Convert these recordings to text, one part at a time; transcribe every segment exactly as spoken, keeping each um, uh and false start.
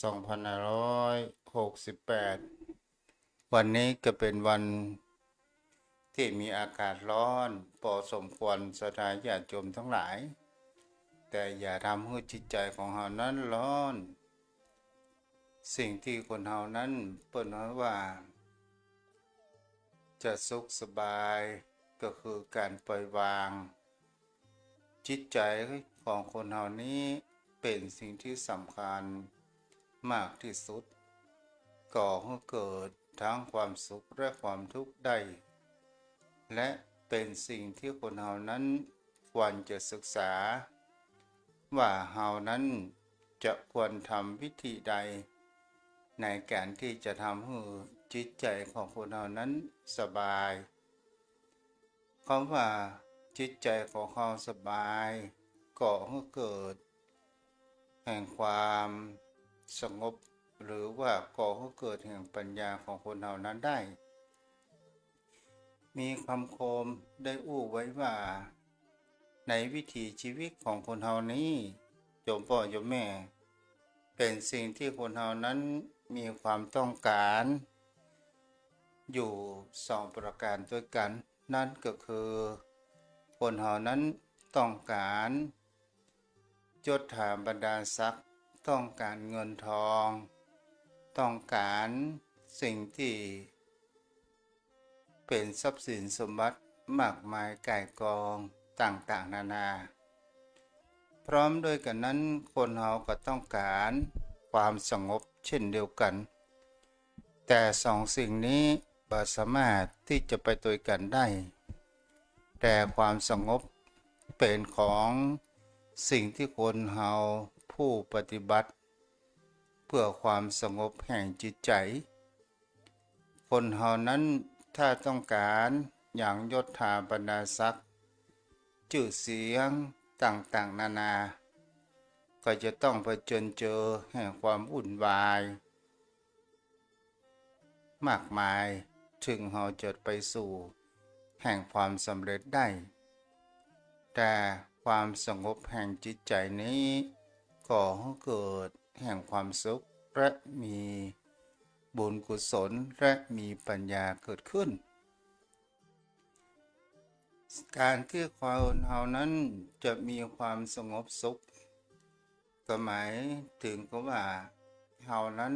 สองพันห้าร้อยหกสิบแปด วันนี้ก็เป๋นวันตี้มีอากาศฮ้อนปอสมควร ศรัทธาญาติโยมตังหลาย แต่อย่าทำหื้อจิตใจ๋ของเฮานั้นฮ้อน สิ่งตี้คนเฮานั้นเปิ้นว่า จะสุขสบาย ก็คือก๋านปล่อยวาง จิตใจ๋ของคนเฮานี้เป๋นสิ่งตี้สำคัญมากตี้สุด ก่อหื้อเกิดตึงความสุขและความทุกข์ได้ และเป๋นสิ่งตี้คนเฮานั้นควรจะศึกษา ว่าเฮานั้นจะควรทำวิธีใด ในก๋านตี้จะทำหื้อจิตใจ๋ของคนเฮานั้นสบาย กำว่าจิตใจ๋ของเฮาสบาย ก่อหื้อเกิดแห่งความสงบ หรือว่าก่อหื้อเกิดแห่งปัญญาของคนเฮานั้นได้ มีกำคมได้อู้ไว้ว่า ในวิถีชีวิตของคนเฮานี้ โยมป้อโยมแม่ เป๋นสิ่งตี้คนเฮานั้นมีความต้องก๋านอยู่สองประก๋านตวยกั๋น นั้นก็คือ คนเฮานั้นต้องก๋านยศถาบรรดาศักดิ์ ต้องก๋านเงินทอง ต้องก๋านสิ่งตี้ เป๋นทรัพย์สินสมบัติมากมายก่ายกองต่างๆ นานา พร้อมด้วยกั๋นนั้น คนเฮาก็ต้องก๋านความสงบเช่นเดียวกั๋น แต่สองสิ่งนี้บ่สามารถตี้จะไปตวยกั๋นได้ แต่ความสงบเป๋นของสิ่งตี้คนเฮาผู้ปฏิบัติ เปื้อความสงบแห่งจิตใจ๋ คนเฮานั้นถ้าต้องก๋านหยังยศถาบรรดาศักดิ์ จื้อเสียงต่างๆ นานา ก็จะต้องเผจิญเจอแห่งความวุ่นวายมากมาย เถิงเฮาจะไปสู่แห่งความสำเร็จได้ แต่ความสงบแห่งจิตใจ๋นี้ ก่อหื้อเกิดแห่งความสุข และมีบุญกุศล และมีปัญญาเกิดขึ้น ก๋านตี้คนเฮานั้นจะมีความสงบสุข ก็หมายเถิงกับว่า เฮานั้น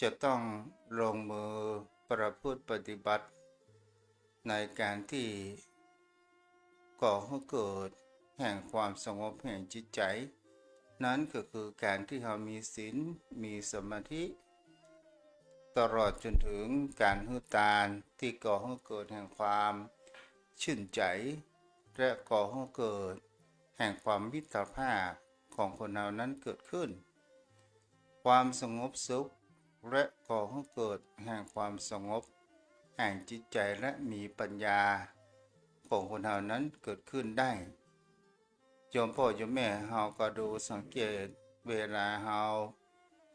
จะต้องลงมือประพฤติปฏิบัติ ในก๋านตี้ก่อหื้อเกิดแห่งความสงบแห่งจิตใจ๋ นั้นก็คือก๋านตี้เฮามีศีล มีสมาธิ ตลอดจ๋นเถิงก๋านหื้อตานตี้ก่อหื้อเกิดแห่งความชื่นใจ๋ และก่อหื้อเกิดแห่งความมิตรภาพของคนเฮานั้นเกิดขึ้น ความสงบสุข และก่อหื้อเกิดแห่งความสงบแห่งจิตใจ๋ และมีปัญญาของคนเฮานั้นเกิดขึ้นได้ โยมป้อโยมแม่ เฮาก็ดูสังเกต เวลาเฮา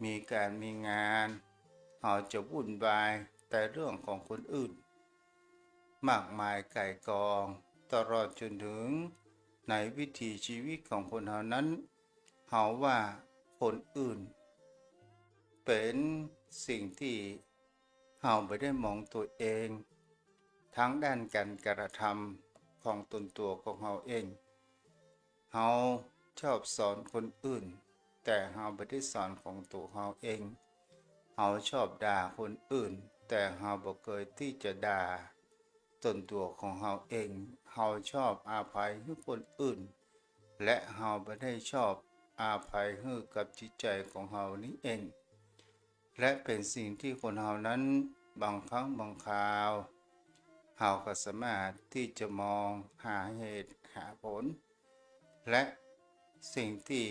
มีก๋านมีงาน เฮาจะวุ่นวายแต่เรื่องของคนอื่น มากมายก่ายกอง ตลอดจ๋นเถิงในวิถีชีวิตของคนเฮานั้น เฮาว่าคนอื่น เป๋นสิ่งตี้เฮาบ่ได้มองตั๋วเอง ตางด้านก๋านกระทำของต๋นตั๋วของเฮาเอง เฮาชอบสอนคนอื่น แต่เฮาบ่ได้สอนของตั๋วเฮาเอง เฮาชอบด่าคนอื่น แต่เฮาบ่เกยตี้จะด่าต๋นตั๋วของเฮาเอง เฮาชอบอภัยหื้อคนอื่น และเฮาบ่ได้ชอบอภัยหื้อกับจิตใจ๋ของเฮานี้เอง และเป๋นสิ่งตี้คนเฮานั้นบางครั้งบางคราว เฮาก็สามารถตี้จะมองหาเหตุหาผล และสิ่งตี้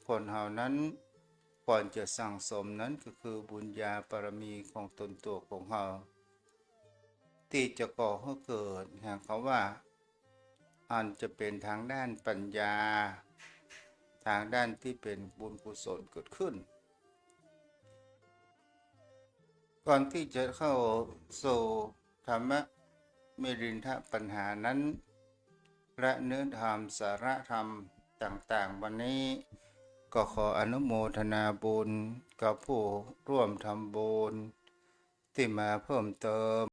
คนเฮานั้นควรจะสั่งสมนั้นก็คือบุญญาบารมีของต๋นตั๋วของเฮา ตี้จะก่อหื้อเกิดแห่งกำว่า อันจะเป๋นตางด้านปัญญา ตางด้านตี้เป๋นบุญกุศลเกิดขึ้น ก่อนตี้จะเข้าสู่ธรรมมิรินทปัญหานั้น และเนื้อธรรมสาระธรรมต่างๆ วันนี้ ก็ขออนุโมทนาบุญกับผู้ร่วมทำบุญตี้มาเพิ่มเติม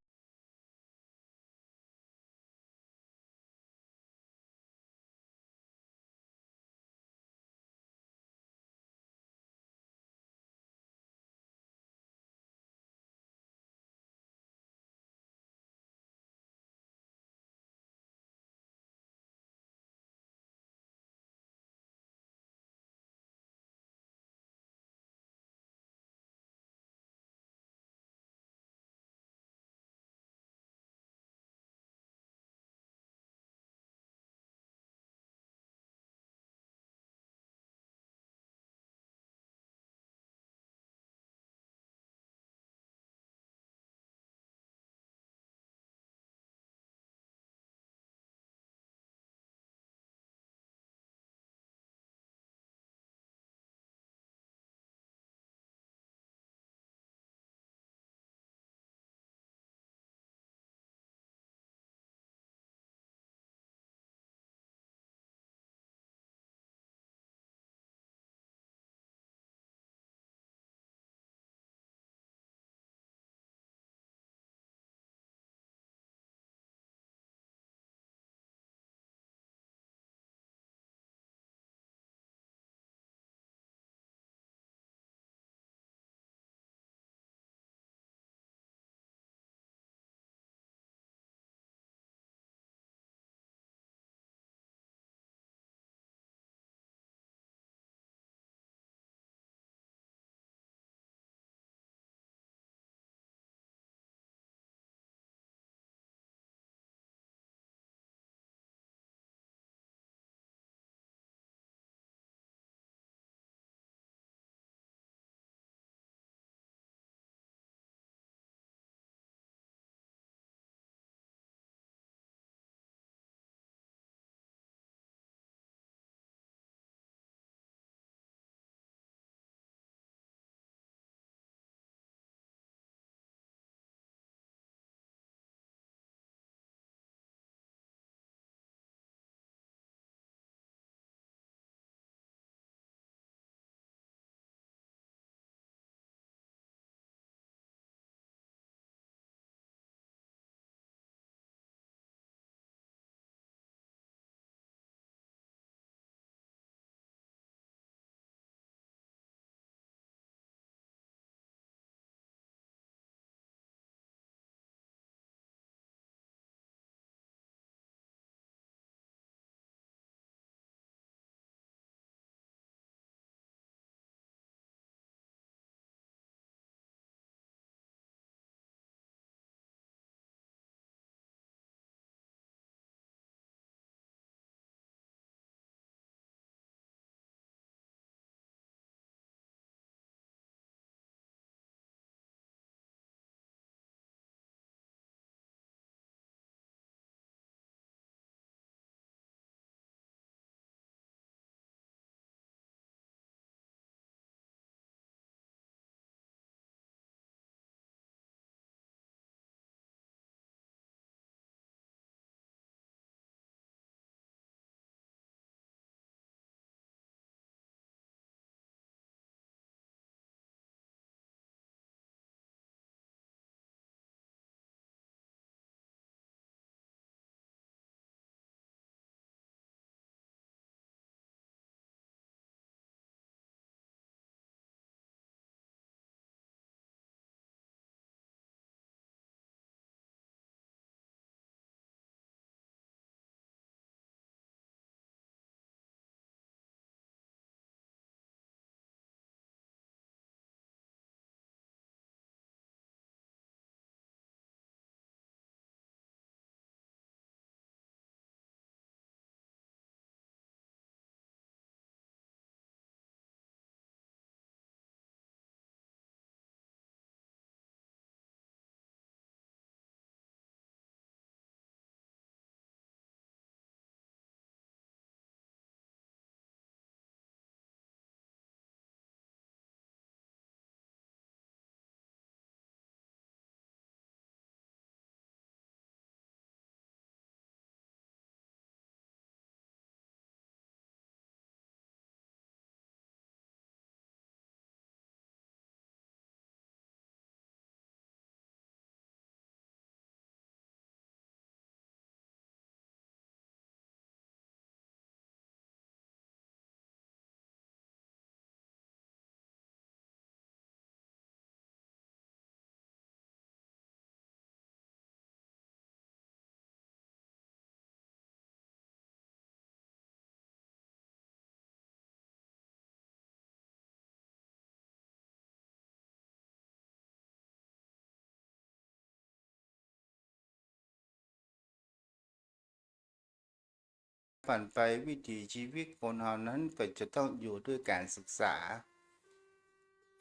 ปั่นไป วิถีชีวิตคนเฮานั้นก็จะต้องอยู่ด้วยก๋านศึกษา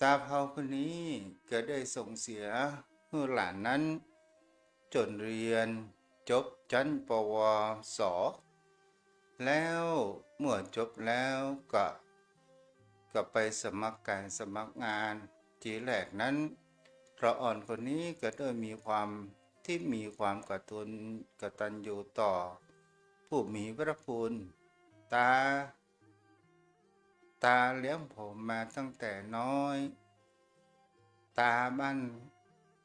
ต๋าเภาคนนี้ก็ได้ส่งเสียหื้อหลานนั้นจ๋นเฮียนจบจั้น ปวส แล้วเมื่อจบแล้วก็ ก็ไปสมัครงาน สมัครงาน ทีแรกนั้น ละอ่อนคนนี้ก็ได้มีความ ตี้มีความกตัญ- กตัญญูต่อผู้มีพระคุณ ต๋า ต๋าเลี้ยงผมมาตั้งแต่น้อย ต๋าบั้น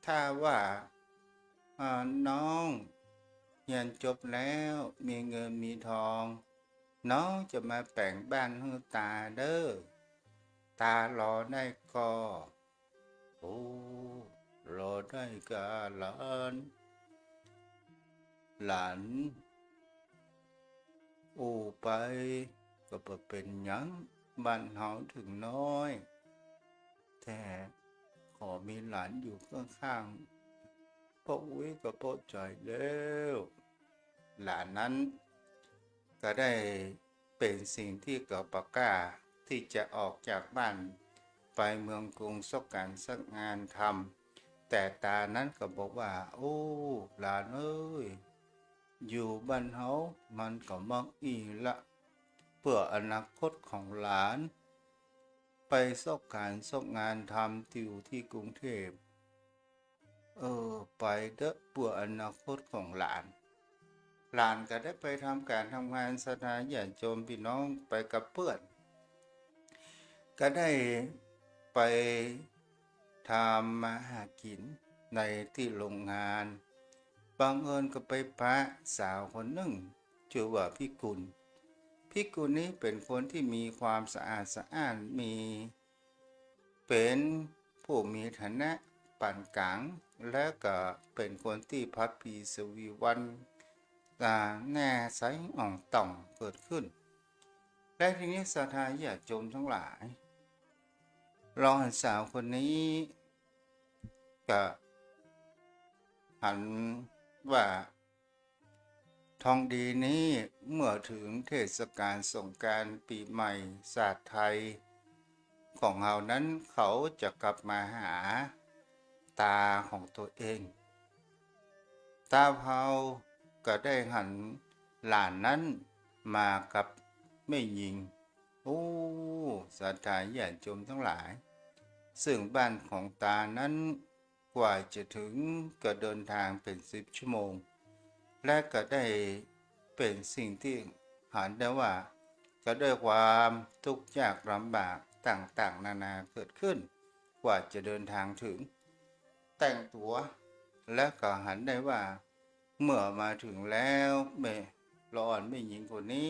ถ้าว่า เอ่อ น้องเฮียนจบแล้ว มีเงินมีทอง น้องจะมาแป๋งบ้านหื้อต๋าเน่อ ต๋ารอได้ก่อ โอ้ รอได้ก่อหลาน หลาน อู้ไป ก็บ่เป๋นหยัง บ้านเฮาเถิงน้อย แต่ขอมีหลานอยู่ข้างๆ ป้ออุ๊ยก็พอใจ๋แล้ว หลานนั้นก็ได้เป๋นสิ่งตี้ก็บ่กล้าตี้จะออกจากบ้านไปเมืองกรุงซอกก๋านซอกงานทำ แต่ต๋านั้นก็บอกว่า โอ้ หลานเอ้ย อยู่บ้านเฮามันก็มักอี้ละ เปื้ออนาคตของหลาน ไปซอกก๋านซอกงานทำอยู่ตี้กรุงเทพฯ เออ ไปเต๊อะ เปื้ออนาคตของหลาน หลานก็ได้ไปทำก๋านทำงาน ศรัทธาญาติโยมปี้น้อง ไปกับเปื้อน ก็ได้ไปทำมาหากิ๋นในตี้โรงงาน บังเอิญก็ไปปะสาวคนนึ่ง จื้อว่าพิกุล พิกุลนี้เป๋นคนตี้มีความสะอาดสะอ้าน มี เป๋นผู้มีฐานะปานก๋าง และก็เป๋นคนตี้ผาปีสวีวัน อ่า หน้าใสอ่องต่องเกิดขึ้น และทีนี้ศรัทธาญาติโยมตังหลาย ลองหันสาวคนนี้ ก็หันว่า ทองดีนี้เมื่อเถิงเทศกาลสงกรานต์ปี๋ใหม่ศาสตร์ไทยของเฮานั้น เขาจะกลับมาหาต๋าของตั๋วเอง ต๋าเฮาก็ได้หันหลานนั้นมากับแม่ญิง โอ้ ศรัทธาญาติโยมตังหลาย ซึ่งบ้านของต๋านั้น กว่าจะเถิงก็เดินตางเป๋นสิบชั่วโมง และก็ได้เป๋นสิ่งตี้หันได้ว่า ก็ได้ความตุ๊กยากลำบากต่างๆ นานาเกิดขึ้น กว่าจะเดินตางเถิง แต่งตั๋ว และก็หันได้ว่า เมื่อมาเถิงแล้ว แม่ละอ่อนแม่ญิงคนนี้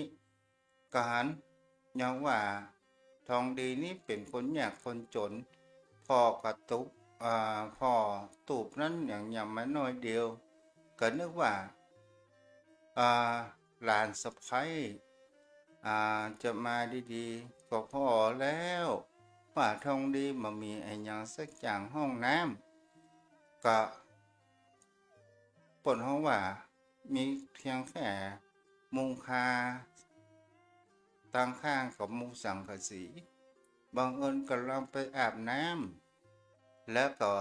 ก็หันยังว่า ทองดีนี้เป๋นคนยากคนจ๋น ผ่อกระตูบ อ่า ผ่อตูบนั้นหยัง หยังมาน้อยเดียว ก็นึกว่า อ่า หลานสะใภ้ อ่า จะมาดีๆ ก็ผ่อแล้ว ว่าทองดีบ่มีอะหยังสักอย่าง ห้องน้ำ ก็ เปิ้นฮ้องว่ามีเพียงแค่มุงคา ตังข้างก็มุงสังกะสี บังเอิญก่ำลังไปอาบน้ำ แล้วก็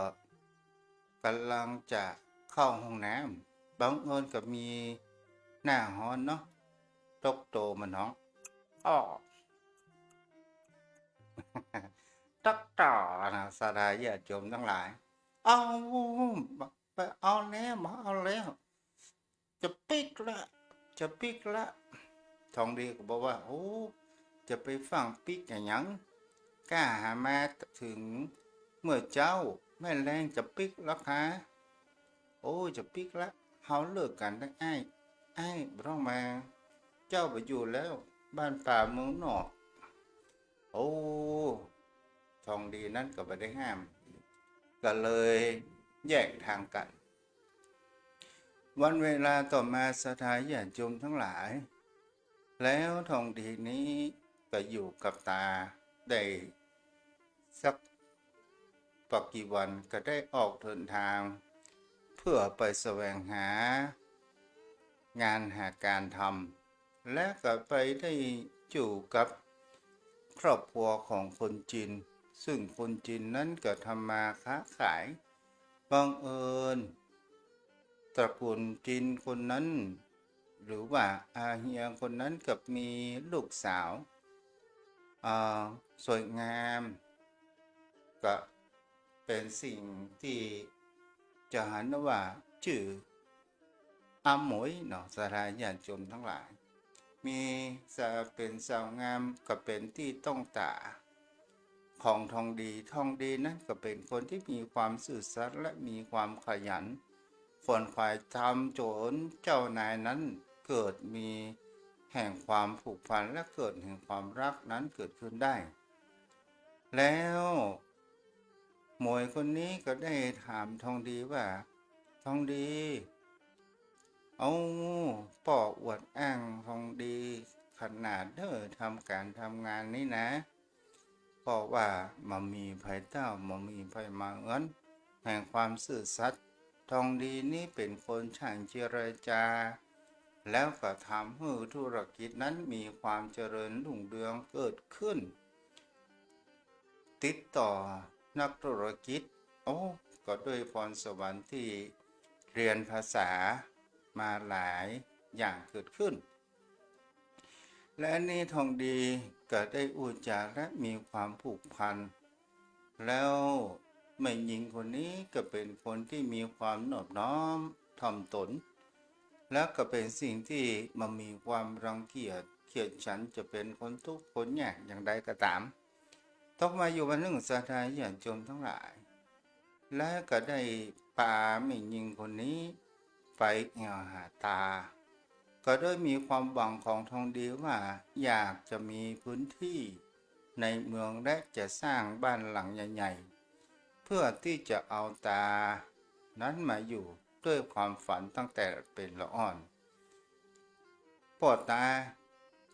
ก่ำลังจะเข้าห้องน้ำ บังเอิญก็มีหน้าฮ้อนเนาะ ตกโตมันฮ้อง อ้อ ตกโตนะ ศรัทธาญาติโยมตังหลาย เอา ไปเอาแล้ว บ่เอาแล้ว จะปิ๊กละ จะปิ๊กละ ทองดีก็บอกว่า โอ้ จะไปฟั่งปิ๊กอะหยัง ก้าหามาเถิงเมื่อเจ๊า แม่แลงจะปิ๊กละคะ โอ้ จะปิ๊กละ เฮาเลิกกั๋นเต๊อะอ้าย อ้ายบ่ต้องมา เจ้าบ่อยู่แล้ว บ้านป่าเมืองนอก โอ้ ทองดีนั้นก็บ่ได้ห้าม ก็เลยแยกตางกั๋น วันเวลาต่อมาศรัทธาญาติโยมตังหลาย แล้วทองดีนี้ก็อยู่กับต๋าได้สักบ่กี่วันก็ได้ออกเดินตาง เพื่อไปแสวงหางานหาก๋านทำ และก็ไปได้อยู่กับครอบครัวของคนจีน ซึ่งคนจีนนั้นก็ทำมาค้าขาย บังเอิญตระกูลจีนคนนั้น หรือว่าอาเฮียคนนั้นกับมีลูกสาว อ่า สวยงาม ก็เป็นสิ่งที่จะหันว่าจื้ออาหมวยเนาะ ศรัทธาญาติโยมทั้งหลาย มีสาว เป็นสาวงามก็เป็นตี้ต้องต๋าของทองดี ทองดีนั้นก็เป็นคนที่มีความซื่อสัตย์และมีความขยัน ขวนขวายทำจ๋นเจ้านายนั้นเกิดมีแห่งความผูกพันและเกิดแห่งความฮักนั้นเกิดขึ้นได้ แล้วหมวยคนนี้ก็ได้ถามทองดีว่า ทองดี เอ้า ป้ออวดอ้างทองดีขนาดเน่อ ทำก๋านทำงานนี้นะ ป้อว่าบ่มีใผเต้า บ่มีใผมาเอิ้น แห่งความซื่อสัตย์ ทองดีนี้เป็นคนช่างเจรจา แล้วก็ทำหื้อธุรกิจนั้นมีความเจริญรุ่งเรืองเกิดขึ้น ติดต่อนักธุรกิจ โอ้ ก็ด้วยพรสวรรค์ที่เรียนภาษามาหลายอย่างเกิดขึ้น และอันนี้ทองดีก็ได้อู้จ๋าและมีความผูกพัน แล้วแม่ญิงคนนี้ก็เป็นคนที่มีความนอบน้อมถ่อมตน แล้วก็เป็นสิ่งที่บ่มีความรังเกียจเคียดฉันจะเป็นคนทุกข์คนยากอย่างใดก็ต๋าม ตกมาอยู่วันนึ่งศรัทธาญาติโยมทั้งหลาย และก็ได้ปาแม่ญิงคนนี้ไปแอ่วหาต๋า ก็ได้มีความหวังของทองดีว่าอยากจะมีพื้นที่ในเมืองและจะสร้างบ้านหลังใหญ่ๆ เพื่อที่จะเอาต๋านั้นมาอยู่ด้วยความฝันตั้งแต่เป๋นละอ่อน ป้อต๋า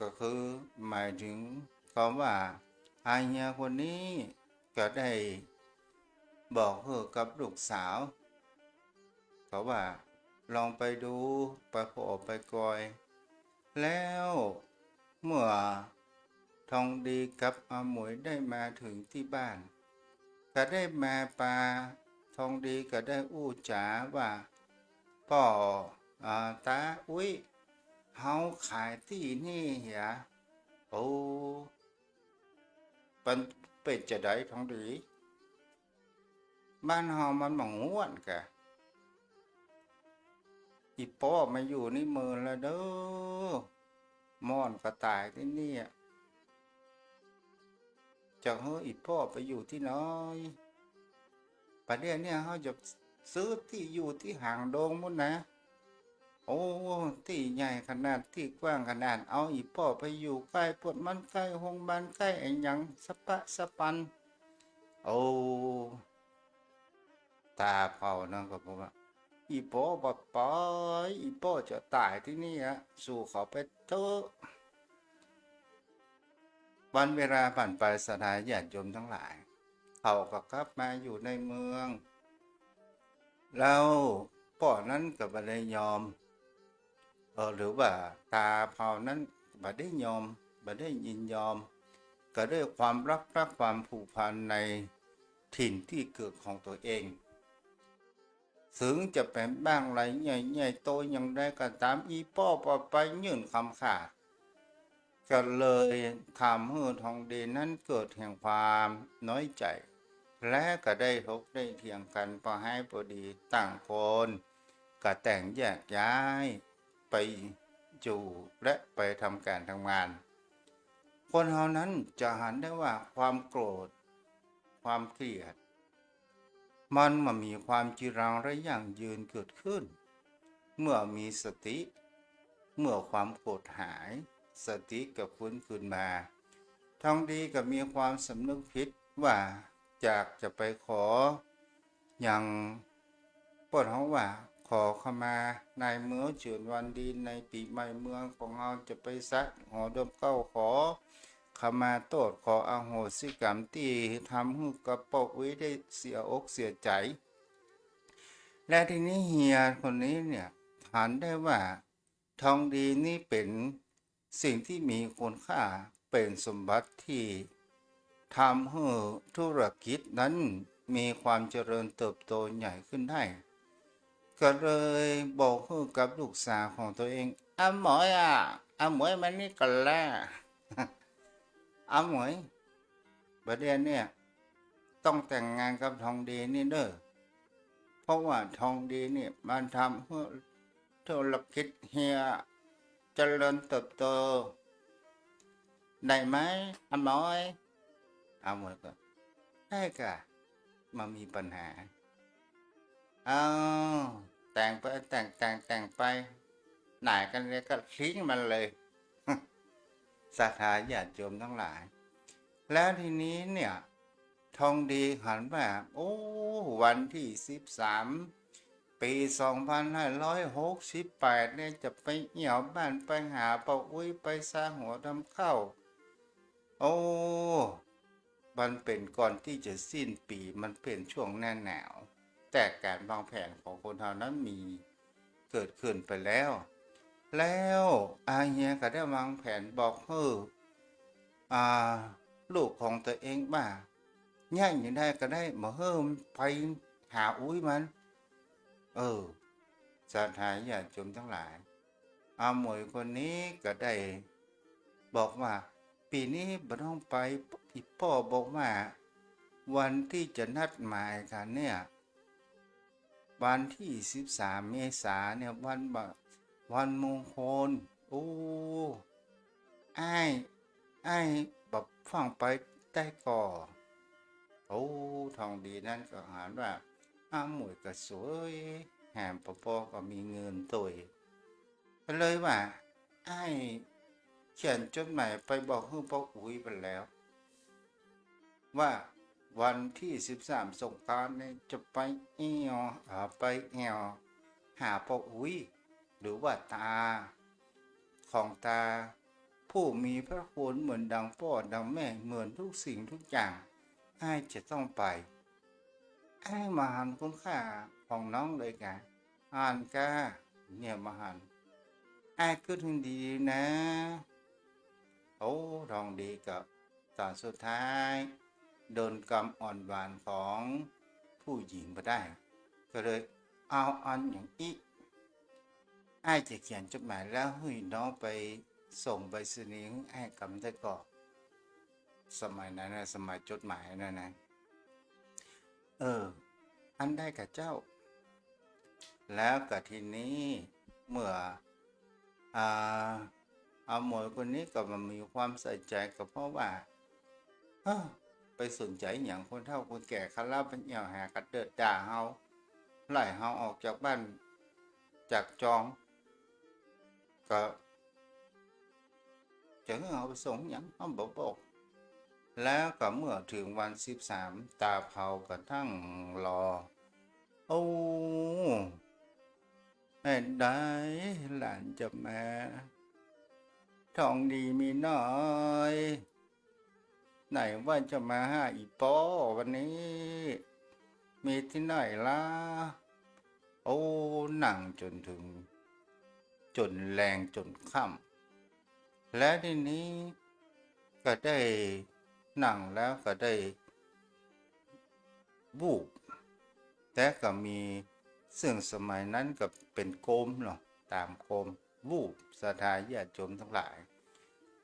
ก็คือหมายถึงความว่าอาเฮียคนนี้ก็ได้บอกหื้อกับลูกสาว ก็ว่าลองไปดู ไปผ่อไปกอย แล้วเมื่อทองดีกับอาหมวยได้มาถึงตี้บ้าน ก็ได้มาปา ทองดีก็ได้อู้จ๋าว่า ป้อ อ่า ต๋าอุ๊ย เฮาขายตี้นี่เหีย โอ้ มันเป๋นจาใดทองดี บ้านเฮามันบ่งวนกะ อี่ป้อมาอยู่นี่เมินแล้วเน่อ ม่อนก็ต๋ายตี้นี่อะ จะหื้ออี่ป้อไปอยู่ตี้ไหน บ่าเดี่ยวเนี่ยเฮาจะซื้อตี้อยู่ตี้หางดงปู้นนะ โอ้ ตี้ใหญ่ขนาด ตี้กว้างขนาด เอาอี่ป้อไปอยู่ใก้ปู้น มันใก้โฮงบาล ใก้อะหยังสะป๊ะสะปัน โอ้ ต๋าเผ่านั้นก็บอกว่า อี่ป้อบ่ไป อี่ป้อจะต๋ายตี้นี่อะ สู่เขาไปเต๊อะ วันเวลาผ่านไป ศรัทธาญาติโยมทั้งหลาย เขาก็กลับมาอยู่ในเมือง แล้วป้อนั้นก็บ่ได้ยอม เออ หรือว่าต๋าเผ่านั้นบ่ได้ยอม บ่ได้ยินยอม ก็ด้วยความฮักและความผูกพันในถิ่นตี้เกิดของตั๋วเอง เถิงจะเป๋นบ้านหลังใหญ่ๆ โตอย่างใดก็ต๋าม อี่ป้อบ่ไปยื่นคำขาด ก็เลยทำหื้อทองดีนั้นเกิดแห่งความน้อยใจ๋ และก็ได้ถกได้เถียงกั๋น ปอฮ้ายปอดี ต่างคนก็แตกแยกย้ายไปอยู่และไปทำก๋านทำงาน คนเฮานั้นจะหันได้ว่าความโกรธ ความเกลียด มันบ่มีความจีรังและยั่งยืนเกิดขึ้น เมื่อมีสติ เมื่อความโกรธหาย สติก็ฟื้นคืนมา ทองดีก็มีความสำนึกผิดว่าอยากจะไปขอ อย่าง เปิ้นฮ้องว่า ขอขมาในมื้อเจิญวันดีในปี๋ใหม่เมืองของเฮา จะไปสักหอดมเกล้า ขอขมาโต้ษ ขออโหสิกรรมตี้ทำหื้อกับป้ออุ๊ยได้เสียอกเสียใจ๋ และทีนี้เฮียคนนี้เนี่ย หันได้ว่า ทองดีนี่เป๋น สิ่งตี้มีคุณค่า เป๋นสมบัติตี้ทำหื้อธุรกิจนั้นมีความเจริญเติบโตใหญ่ขึ้นได้ ก็เลยบอกหื้อกับลูกสาวของตัวเอง อาหมวยอะ อาหมวยมานี่ก่อนแล อาหมวย บ่าเดี่ยวเนี่ยต้องแต่งงานกับทองดีนี่เน่อ เพราะว่าทองดีนี่มันทำหื้อธุรกิจเฮียเจริญเติบโต ได้ไหม อาหมวย อาหมวยก็ ได้ก่ะ บ่มีปัญหา เอา แต่งไป แต่ง แต่ง แต่งไป ไหนกันเลยก็ทิ้งมันเลย ศรัทธาญาติโยมทั้งหลาย แล้วทีนี้เนี่ย ทองดีหันว่า โอ้ วันตี้สิบสาม ปี๋สองพันห้าร้อยหกสิบแปดเนี่ย จะไปเอี่ยวบ้าน ไปหาป้าอุ๊ย ไปซาหัวทำข้าว โอ้ มันเป๋นก่อนตี้จะสิ้นปี๋ มันเป๋นช่วงหน้าหนาว แต่ก๋านวางแผนของคนเฮานั้นมีเกิดขึ้นไปแล้ว แล้วอาเฮียก็ได้วางแผนบอกหื้อ อ่า ลูกของตัวเองว่า เยียะอยู่ได้ก็ได้ บ่หื้อไปหาอุ๊ยมัน เออ ศรัทธาญาติโยมทั้งหลาย อาหมวยคนนี้ก็ได้บอกว่า ปี๋นี้บ่ต้องไป อี่ป้อบอกว่า วันตี้จะนัดหมายกั๋นเนี่ย วันตี้สิบสาม เมษาเนี่ย วันบะ วันมงคล โอ้ อ้าย อ้ายบ่ฟั่งไปได้ก่อ โอ้ ทองดีนั้นก็หันว่า อาหมวยก็สวย แหมป้อก็มีเงินตวย ก็เลยว่า อ้ายเขียนจดหมายไปบอกหื้อป้าอุ๊ยไปแล้ว ว่าวันตี้สิบสามสงกรานต์นี่จะไปเอี่ยว อ่า ไปเอี่ยวหาป้าอุ๊ย หรือว่าตาของตา ผู้มีพระคุณเหมือนดังป้อดังแม่ เหมือนทุกสิ่งทุกอย่าง อ้ายจะต้องไป อ้ายบ่หันคุณค่าของน้องเลยกา หันก้า เนี่ยบ่หัน อ้ายกึ๊ดหื้อดีๆ นะ โอ้ ทองดีก็ ต๋อนสุดท้าย โดนกำอ่อนหวานของผู้หญิงบ่ได้ ก็เลย เอาอันอย่างอี้ อ้ายจะเขียนจดหมายแล้วหื้อน้องไปส่งไปรษณีย์หื้ออ้ายกำได้ก่อ สมัยนั้นนะ สมัยจดหมายนั้นนะ เออ อันได้ก่ะเจ้า แล้วก็ทีนี้เมื่อ อ่า อาหมวยคนนี้ก็บ่มีความใส่ใจ๋ ก็เพราะว่า เฮ้อ ไปสนใจ๋หยังคนเฒ่าคนแก่ เขาเล่าไปเอี่ยวหากั๋นเดิดด่าเฮา ไล่เฮาออกจากบ้านจากจอง ก็ จะหื้อเฮาไปส่งหยัง เฮาบ่บอก แล้วก็เมื่อเถิงวันสิบสาม ต๋าเผาก็ตั้งรอ โอ้ แม่นใดหลานจะมา ทองดีมีน้อย ไหนว่าจะมาหาอี่ป้อวันนี้ มีตี้ไหนละ โอ้ นั่งจ๋นเถิง จ๋นแลงจ๋นค่ำ และทีนี้ก็ได้นั่งแล้วก็ได้วูบ แต่ก็มี ซึ่งสมัยนั้นก็เป๋นกรมเนาะ ต๋ามกรม วูบ ศรัทธาญาติโยมตังหลาย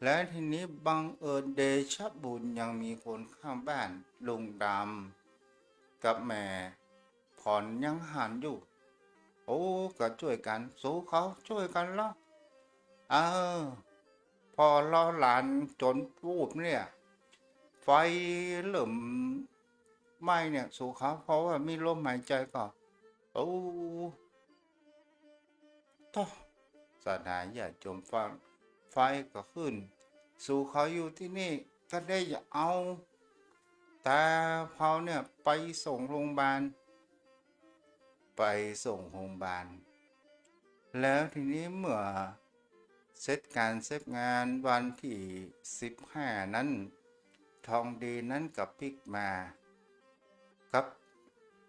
และทีนี้บังเอิญเดชะบุญยังมีคนข้างบ้าน ลุงดำกับแม่ผ่อนยังหันอยู่ โอ้ ก็จ้วยกั๋น สูเขาจ้วยกั๋นละ เออ ป้อลอหลานจ๋นวูบเนี่ย ไฟเริ่มไหม้เนี่ย สูเขา เพราะว่ามีลมหายใจ๋ก็ โอ้ โธ่ ศรัทธาญาติโยมฟัง ไฟก็ขึ้น สูเขาอยู่ตี้นี่ก็ได้เอาต๋าเผาเนี่ยไปส่งโรงพยาบาล ไปส่งโรงพยาบาล แล้วทีนี้เมื่อเสร็จก๋านเสร็จงานวันตี้สิบห้านั้น ทองดีนั้นก็ปิ๊กมา กับ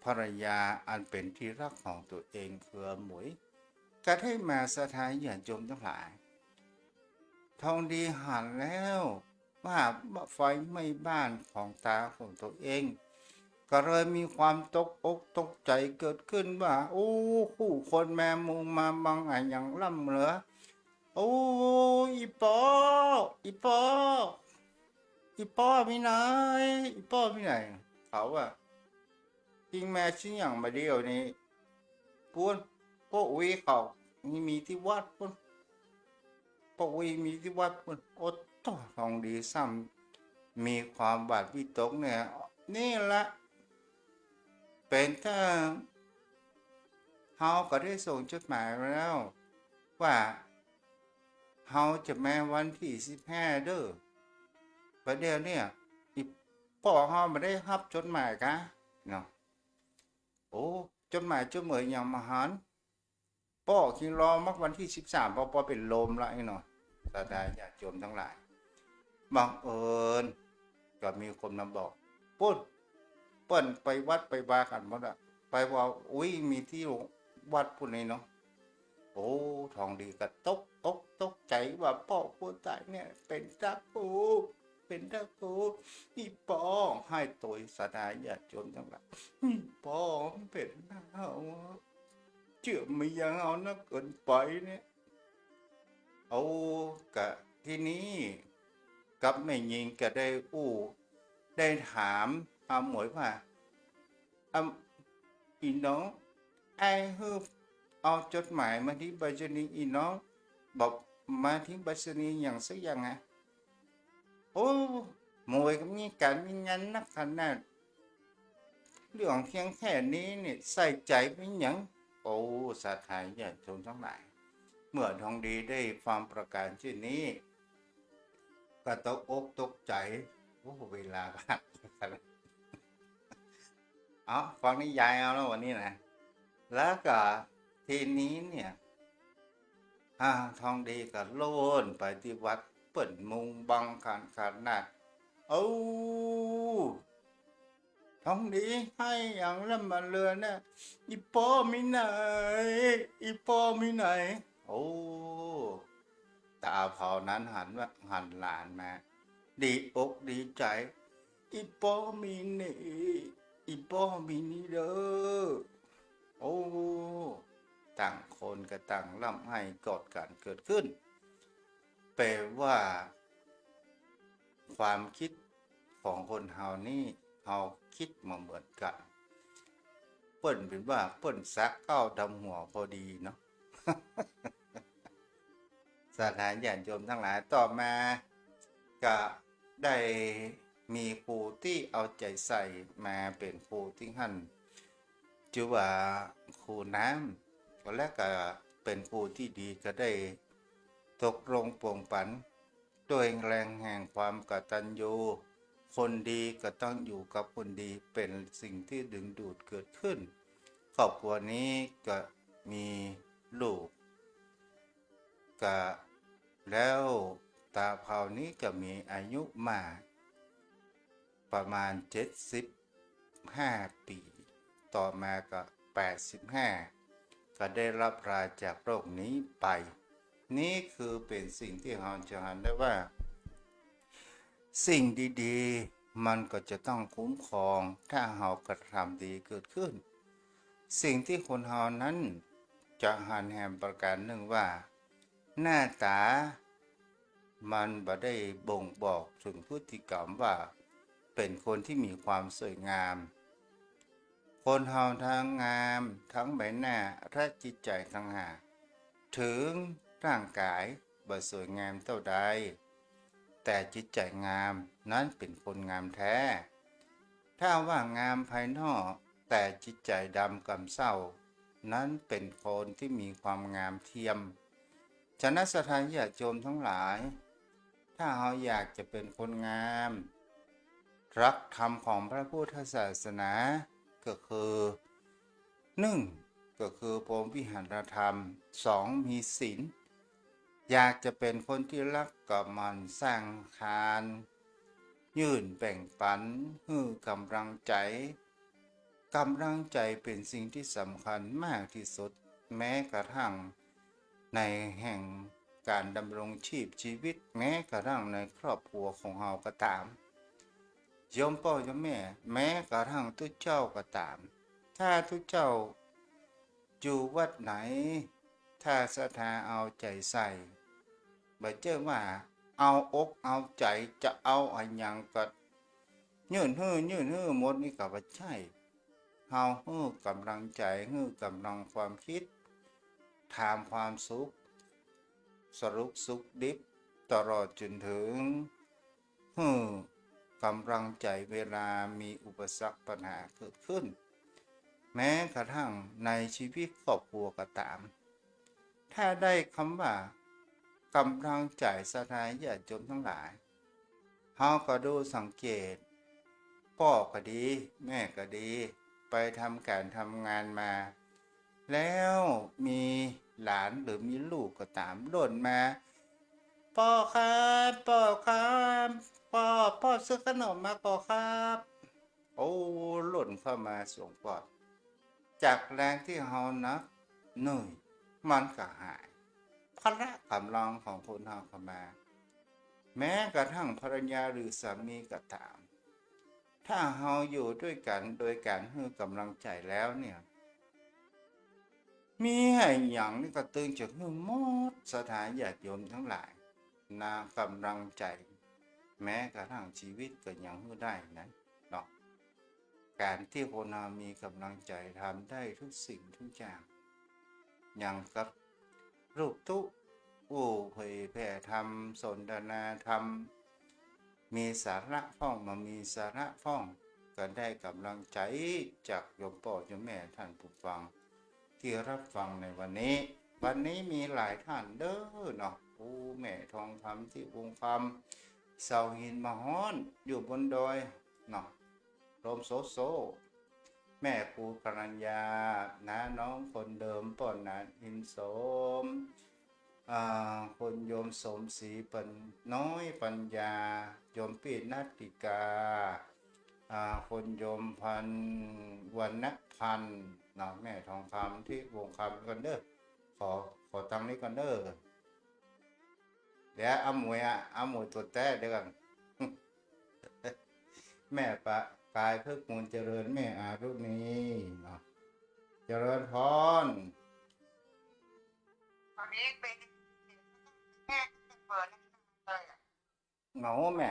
ภรรยาอันเป๋นตี้ฮักของตั๋วเองคืออาหมวย ก็ได้มา ศรัทธาญาติโยมตังหลาย ทองดีหันแล้วว่าไฟไหม้บ้านของตาของตัวเอง ก็เลยมีความตกอกตกใจ๋เกิดขึ้นว่า โอ้ คู่คนแมมุงมาบังอะหยังล้ำเหลือ โอ้ อี่ป้อ อี่ป้อ อี่ป้อมีไหน อี่ป้อมีไหน เขาว่า อิงแม่ชิ้นอย่างมาเดียวนี้ ปู๊น ป้ออุ๊ยเขา มี มีตี้วัดปู๊น ป้ออุ๊ยมีตี้วัดปู๊น โอ้โต ทองดีซ้ำมีความหวาดวิตกเนี่ย นี่ละ เป๋นถ้าเฮาก็ได้ส่งจดหมายมาแล้ว ว่าเฮาจะมาวันตี้สิบห้าเด้อ ประเดี๋ยวเนี่ย อี่ป้อเฮาบ่ได้ฮับจดหมายกาเนาะ โอ้ จดหมายจดเหมยยังบ่หัน ป้อคิงรอมักวันตี้สิบสาม ป้อ ป้อเป๋นลมละไอ้เนาะ ศรัทธาญาติโยมตังหลาย บังเอิญก็มีคนมาบอก ปู๊น เปิ้นไปวัดไปวากั๋นหมดอะ ไปว่าอุ๊ยมีตี้วัดปู๊นนี่เนาะ โอ้ ทองดีก็ตกอกตกใจ๋ว่าป้อผู้ต๋ายเนี่ยเป๋นตากู เป๋นตากู อี่ป้อหายโตย ศรัทธาญาติโยมตังหลาย อี่ป้อเป๋นหน้าเฮา เจื้อมยังเฮานักเกินไปเนี่ย เอากะทีนี้กับแม่ญิงก็ได้อู้ ได้ถามอาหมวยว่า อำ อี่น้อง อ้ายหื้อเอาจดหมายมาตี้ไปรษณีย์ อี่น้อง บอกมาตี้ไปรษณีย์อย่างสักอย่างอะ โอ้ หมวยก็มีก๋านมีงานนักขนาด เรื่องเพียงแค่นี้เนี่ยใส่ใจ๋เป๋นหยัง โอ้ ศรัทธาญาติโยมตังหลาย เมื่อทองดีได้ฟังประก๋านเจ้นนี้ ก็ตกอกตกใจ๋ โอ้ เวลาผ่านไปแล้ว เอา ฟังนิยายเอาแล้ววันนี้นะ แล้วก็ทีนี้เนี่ย อ่า ทองดีก็โล่นไปตี้วัด เปิ้นมุงบังกั๋นขนาด เอ้า ทองดีหายหยังล้ำมาเลือเนี่ย อี่ป้อมีไหน อี่ป้อมีไหน โอ้ ต๋าเผานั้นหันว่า หันหลานมา ดีอกดีใจ๋ อี่ป้อมีนี่ อี่ป้อมีนี่เด้อ โอ้ ต่างคนก็ต่างร่ำไห้กอดกั๋นเกิดขึ้น แป๋ว่า ความกึ๊ดของคนเฮานี่ เฮากึ๊ดบ่เหมือนกั๋น เปิ้นเป๋นว่าเปิ้นสักเก๊าต๋ามหัวพอดีเนาะ ศรัทธาญาติโยมตังหลาย ต่อมาก็ได้มีครูตี้เอาใจ๋ใส่มาเป๋นครูตี้หั้น จื้อว่าครูน้ำ และก็เป๋นครูตี้ดี ก็ได้ตกลงปลงปัน ด้วยแรงแห่งความกตัญญู คนดีก็ต้องอยู่กับคนดี เป๋นสิ่งตี้ดึงดูดเกิดขึ้น ครอบครัวนี้ก็มีลูก ก็แล้วต๋าเผานี้ก็มีอายุมาประมาณเจ็ดสิบห้าปี๋ ต่อมาก็แปดสิบห้า ก็ได้ลับลาจากโลกนี้ไป นี่คือเป๋นสิ่งตี้เฮาจะหันได้ว่า สิ่งดีๆ มันก็จะต้องคุ้มครอง ถ้าเฮากระทำดีเกิดขึ้น สิ่งตี้คนเฮานั้นจะหันแหมประก๋านนึ่งว่า หน้าต๋ามันบ่ได้บ่งบอกเถิงพฤติกรรมว่าเป๋นคนตี้มีความสวยงาม คนเฮาทั้งงาม ทั้งใบหน้า และจิตใจ๋ต่างหาก เถิงร่างก๋ายบ่สวยงามเต้าใด แต่จิตใจ๋งาม นั้นเป๋นคนงามแท้ ถ้าว่างามภายนอก แต่จิตใจ๋ดำกำเศร้า นั้นเป๋นคนตี้มีความงามเทียม ฉะนั้นศรัทธาญาติโยมตังหลาย ถ้าเฮาอยากจะเป๋นคนงาม หลักธรรมของพระพุทธศาสนาก็คือ นึ่ง ก็คือพรหมวิหารธรรม สอง มีศีล อยากจะเป๋นคนตี้ฮักก็หมั่นสร้างทาน ยื่นแบ่งปัน หื้อก๋ำลังใจ๋ ก๋ำลังใจ๋เป๋นสิ่งตี้สำคัญมากตี้สุด แม้กระทั่งในแห่ง ก๋านดำรงชีพจีวิต แม้กระทั่งในครอบครัวของเฮาก็ต๋าม โยมป้อโยมแม่ แม้กระทั่งตุ๊เจ้าก็ต๋าม ถ้าตุ๊เจ้าอยู่วัดไหน ถ้าศรัทธาเอาใจ๋ใส่ บ่ใจ้ว่าเอาอกเอาใจ๋ จะเอาอะหยังก็ยื่นหื้อ ยื่นหื้อหมด นี่ก็บ่ใจ้ เฮาหื้อก๋ำลังใจ๋ หื้อก๋ำลังความกึ๊ด ถามความสุข สรุปสุขดิบ ตลอดจ๋นเถิง หื้อก๋ำลังใจ๋เวลามีอุปสรรคปัญหาเกิดขึ้น แม้กระทั่งในจีวิตครอบครัวก็ต๋าม ถ้าได้กำว่าก๋ำลังใจ๋ ศรัทธาญาติโยมตังหลาย เฮาก็ดูสังเกต ป้อก็ดี แม่ก็ดี ไปทำก๋านทำงานมา แล้วมีหลานหรือมีลูกก็ต๋าม ล่นมา "ป้อครับ ป้อครับ ป้อ ป้อซื้อขนมมาก่อครับ" โอ้ ล่นเข้ามาสวงกอด จากแฮงตี้เฮานับเหนื่อย มันก็หาย ภาระก๋ำลังของคนเฮาก็มา แม้กระทั่งภรรยาหรือสามีก็ต๋าม ถ้าเฮาอยู่ด้วยกั๋นโดยก๋านหื้อก๋ำลังใจ๋แล้วเนี่ย มีอะหยังนี่ก็ตึงจะหื้อหมด ศรัทธาญาติโยมตังหลาย นะ ก๋ำลังใจ๋ แม้กระทั่งจีวิตก็ยังหื้อได้นะเนาะ ก๋านตี้คนเฮามีก๋ำลังใจ๋ทำได้กู้สิ่งกู้อย่าง อย่างกับลูกตุ๊ อู้เผยแผ่ธรรม สนทนาธรรม มีสาระพ่อง บ่มีสาระพ่อง ก็ได้ก๋ำลังใจ๋จากโยมป้อโยมแม่ต้านผู้ฟัง ตี้ฮับฟังในวันนี้ วันนี้มีหลายต้านเด้อเนาะ โอ้ แม่ทองคำตี้วงคำ เสาหินมะฮ้อน อยู่บนดอยเนาะ ลมโสโส แม่ครูกรัญญา น้าน้องคนเดิม ป้อหนาน อินสม อ่า คุณโยมสมศรี ปัญ น้อยปัญญา โยมปี้นัตติกา อ่า คุณโยมพัน วรรณพันธ์ เนาะ แม่ทองคำตี้วงคำก่อนเด้อ ขอ ขอตังนี้ก่อนเด้อ เดี๋ยวอาหมวยอะ อาหมวยตั๋วแต๊เดี๋ยวก่อน แม่ประกาย พฤกษ์มูลเจริญ แม่อารุณีเนาะ เจริญพร ตอนนี้เป็น แม่เปิดเลยอะ เนาะแม่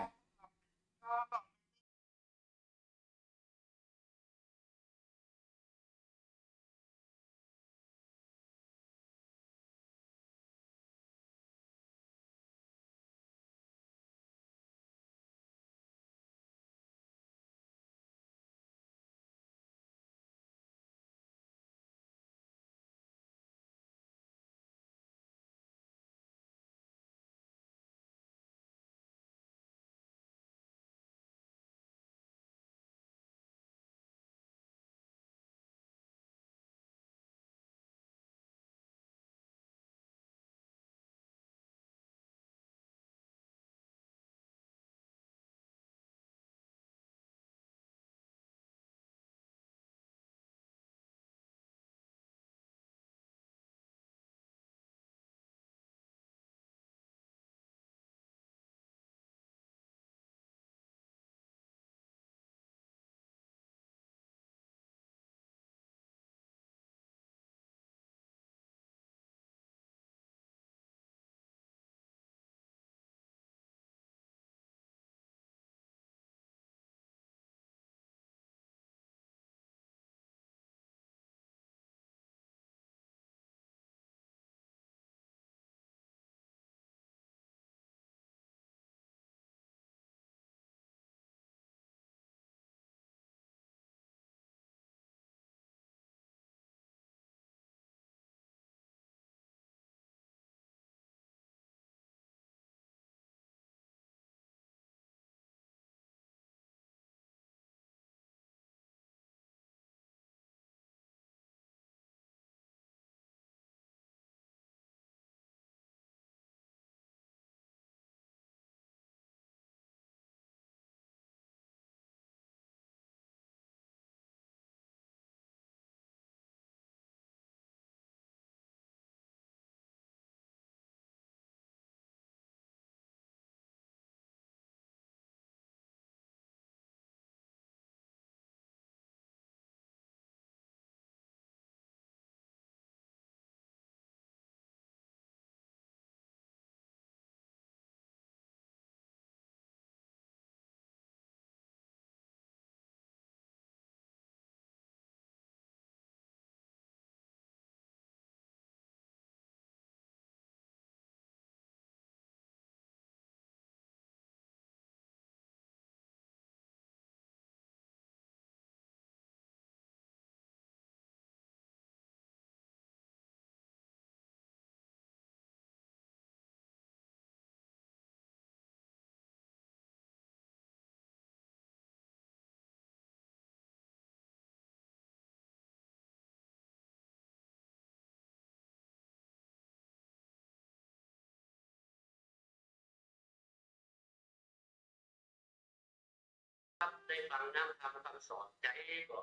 ได้ฟังน้ำธรรมคำสอน ใจ๋ก็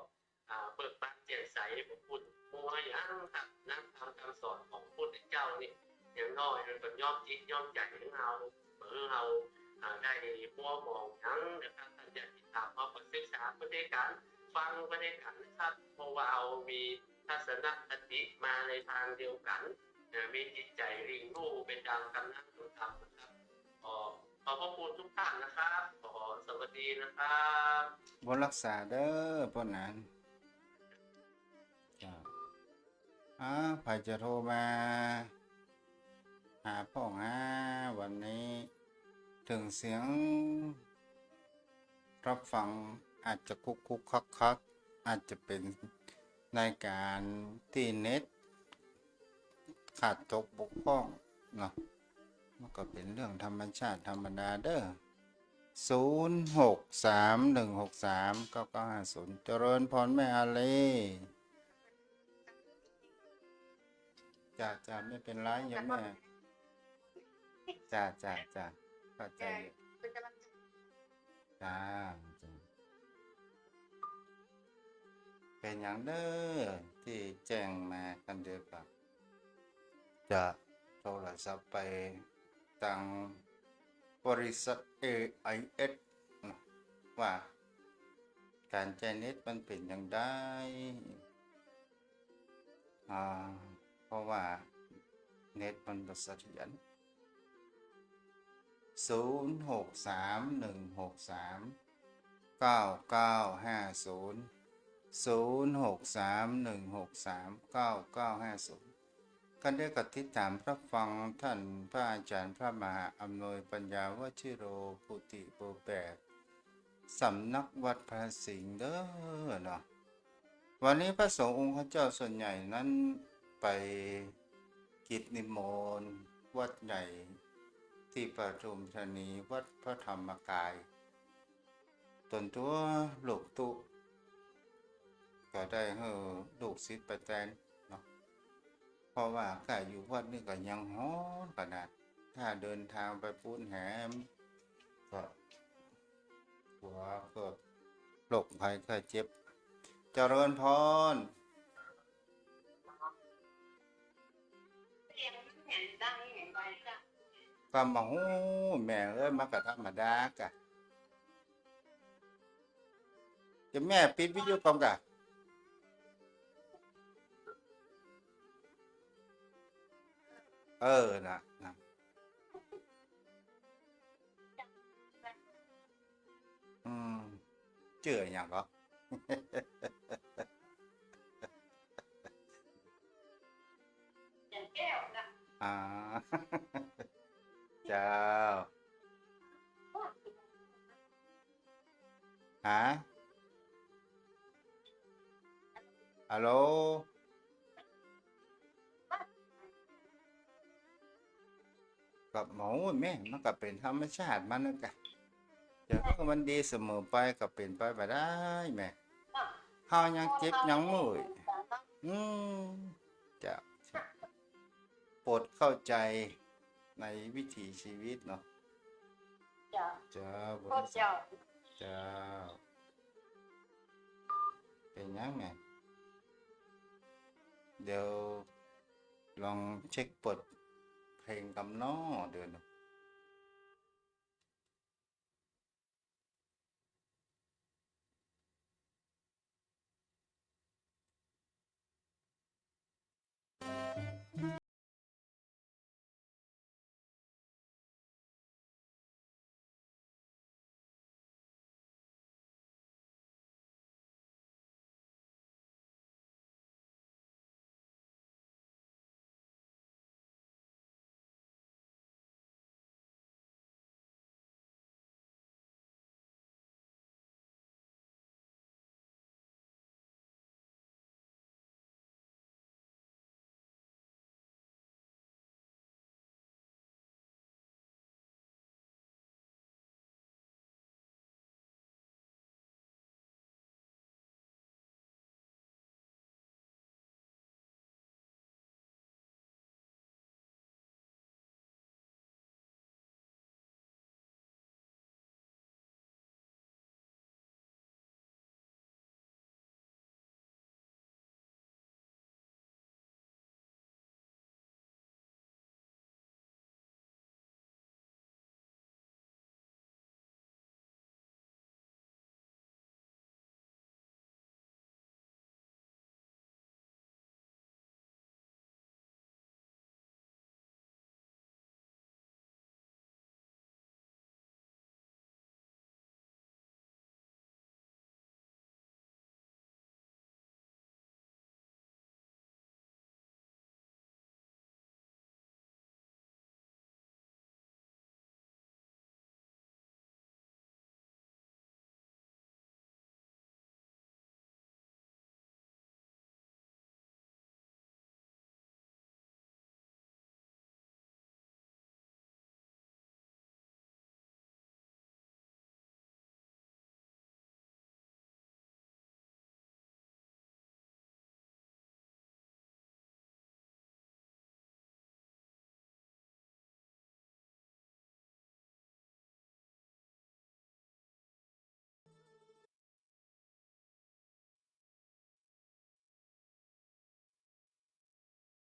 อ่า เบิกบานแจ่มใส บ่ขุ่นมัวหยังครับ น้ำธรรมคำสอนของพระพุทธเจ้านี่ อย่างน้อยมันก็ย้อมจิตย้อมใจ๋ของเฮา เมื่อเฮา อ่า ได้มัวหมองหยังนะครับ ต้านญาติธรรมเฮาก็ศึกษาไปด้วยกั๋น ฟังไปด้วยกั๋นนะครับ เพราะว่าเฮามีทัศนคติมาในตางเดียวกั๋น นะ มีจิตใจ๋หลิ่งลู่ไปต๋ามกำลังของธรรมนะครับ ขอ ขอบพระคุณทุกท่านนะครับ ขอสวัสดีนะครับ บุญรักษาเด้อ ป้อหนาน จ้า อ้าว ใผจะโทรมาหาป้องหา วันนี้ เถิงเสียง รับฟังอาจจะคุกคุกคักคัก อาจจะเป๋นรายก๋านตี้เน็ตขาดตกบกพร่องเนาะ มันก็เป๋นเรื่องธรรมชาติธรรมดาเด้อ ศูนย์หกสามหนึ่งหกสามเก้าเก้าห้าศูนย์ เจริญพรแม่อาลี จ้า จ้า ไม่เป๋นไรโยมแม่ จ้า จ้า จ้า เข้าใจ๋อยู่ เป๋นก๋ำลังใจ๋ จ้า จ้า เป๋นหยังเน้อตี้แจ้งมา กั๋นเดียวกั๋น จะโทรศัพท์ไปตางบริษัท เอไอเอส นะ ว่าก๋านใจ๊เน็ตมันเป๋นอย่างใด อ่า เพราะว่าเน็ตมันบ่เสถียร ศูนย์หกสามหนึ่งหกสามเก้าเก้าห้าศูนย์ ศูนย์หกสามหนึ่งหกสามเก้าเก้าห้าศูนย์ กั๋นเดียวกั๋นติดต๋ามรับฟังต้านพระอาจ๋ารย์พระมหาอำนวยปัญญาวชิโร ภูติภูแปด สำนักวัดพระสิงห์เด้อเนาะ วันนี้พระสงฆ์องค์ข้าเจ้าส่วนใหญ่นั้นไปกิจนิมนต์วัดใหญ่ตี้ปทุมธานี วัดพระธรรมกาย ต๋นตั๋วหลวงตุ๊ก็ได้หื้อลูกศิษย์ไปแตนเนาะ เพราะว่าก้าอยู่วัดนี่ก็ยังฮ้อนขนาด ถ้าเดินตางไปปู๊นแหม ก็หัวเกิดโรคภัยไข้เจ็บ เจริญพร ก็บ่ฮู้แม่เอ้ย มันก็ธรรมดาก่ะ จะแม่ปิดวิทยุก่อนก่ะ เออ น่ะ น่ะ อืม จื้ออะหยังก่อ อ่า เจ้า ฮะ ฮัลโหล ก็ โอ้ย แม่ มันก็เป๋นธรรมชาติมันนั่นกะ จะหื้อมันดีเสมอไปก็เป๋นไปบ่ได้แม่ เฮายังเจ็บยังเมื่อย อืม จะ โปรดเข้าใจ๋ในวิถีชีวิตเนาะ เจ้า เจ้า เจ้า เป๋นหยังแม่ เดี๋ยวลองเช็คเปิดเพลงกำน้อ เดี๋ยวนะ